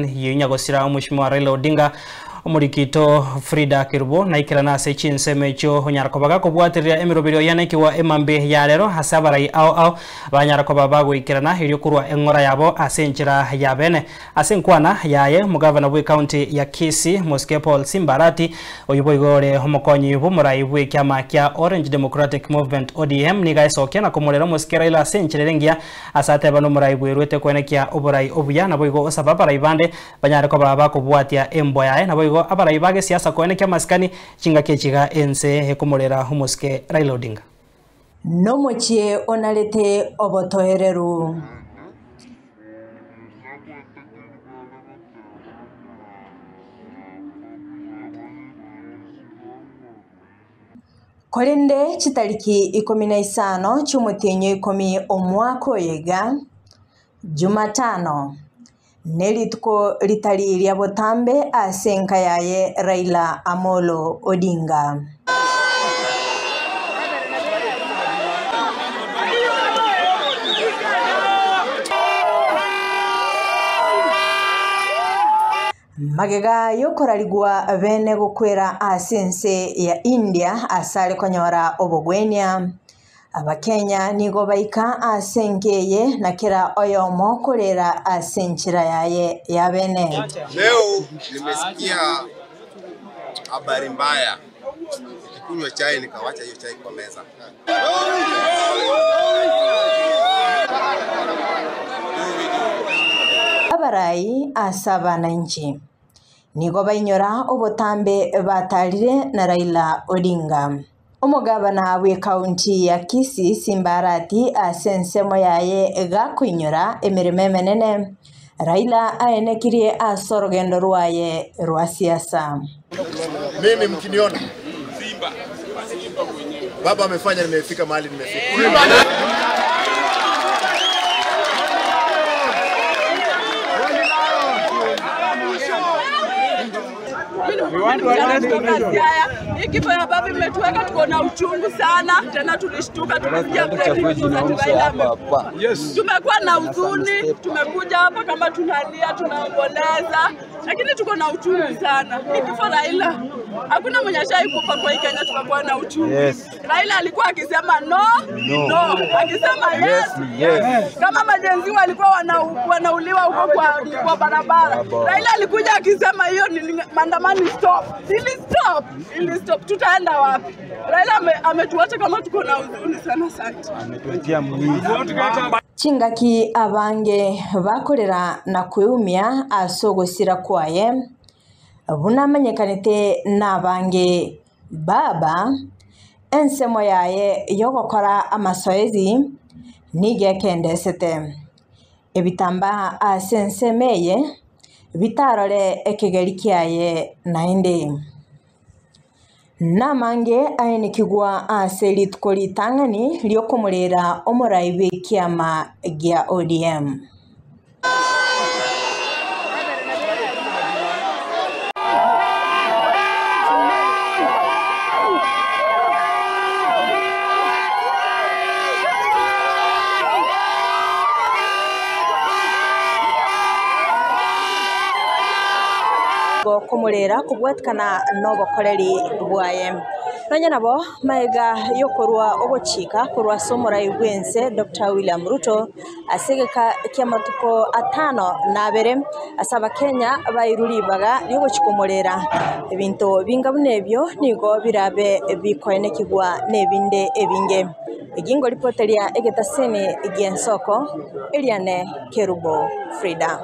Nyagosira Omweshimiwa Raila Odinga, Omorikito Frida Kerubo naikerane ase chinsemo echio onyara koba gakobwatereria emeroberio yanekigwa emambe ya rero ase abarai ao ao banyara koba bagoikerana erio korwa eng'ora yabo ase enchera ya bene. Ase enkwana yaye omogavana bw'ecounty ya Kisii Mosike Paul Simba Arati oyio boigo ore omokonyi bw'omorai bw'ekiama kia Orange Democratic Movement ODM nigo aesokia na komorera omosike Raila ase enchera ere engiya ase ateba nomorai bwerwete kwenekia oborai obuya naboigo osaba abarai bande banyare koba bakobwatia embwa yaye naboigo abarai ba gesiasa koenekia amasikani chingaki echiga ense ekomorera omosike Raila Odinga. Nomochie onarete obotoereru. Korende chitariki ikomi na isano chi'omotienyi o ikomi omwaka oyo iga, Jumatano, nerituko ritari ria botambe ase enka yaye Raila Amolo Odinga. Magega y'okorarigwa bene gokwera ase ense ya India ase are konyora obogwenia, Abakenya nigo baika ase enka eye na kera oyomo korera ase enchera yaye ya bene. Leo nimesikia habari mbaya, nikikunywa chai nikawacha hiyo chai kwa meza. Abarai ase abananchi nigo bainyora obotambe batarire na Raila Odinga. Omogabana bw'ekaunti ya Kisii Simba Arati ase ensemo yaye gakoinyora emeremo emenene Raila aenekirie ase orogendo rwaye rwa siasa. Mimi mkiniona baba amefanya, nimefika mahali nimefika. Kutoka Siaya. Hii kifo ya baba imetuweka tuko na uchungu sana, tena tulishtuka tukisikia breaking news ati Raila amekufa. Tumekuwa na huzuni, tumekuja hapa kama tunalia, tunaomboleza, lakini tuko na uchungu sana. Hii kifo Raila, hakuna mwenye ashai kufa kwa hii Kenya tukakuwa na uchungu. Raila alikuwa akisema no, no, akisema yes, yes. Kama majenzi walikuwa wana, wanauliwa huko kwa, kwa barabara, Raila alikuja akisema hiyo ni maandamano stop, ili stop, ili stop. Tutaenda wapi? Raila ame, ametuacha kama tuko na huzuni sana. Asante. Chingaki abange bakorera na kweumia ase ogosira kwaye bunamanyekanete n'abange baba ensemo yaye yogokora amasoezi nigo ekendesete ebitambaa ase ensemo eye bitarore ekegeri kiaye naende namange aenekigwa ase rituko ritang'ani riokomorera omorai bw'ekiama gia ODM. Gokomorera kobwatikana n'obokoreri bwaye nonya nabo maega yokorwa ogochika korwa ase omorai bwense Dr. William Ruto ase egeka kia amatuko atano na abere ase abakenya bairwe ribaga riogochikomorera ebinto binga buna ebio nigo birabe bikoenekigwa na ebinde ebinge. Egingo ripoti ria egetaseni gia ensoko eriane Kerubo Frida.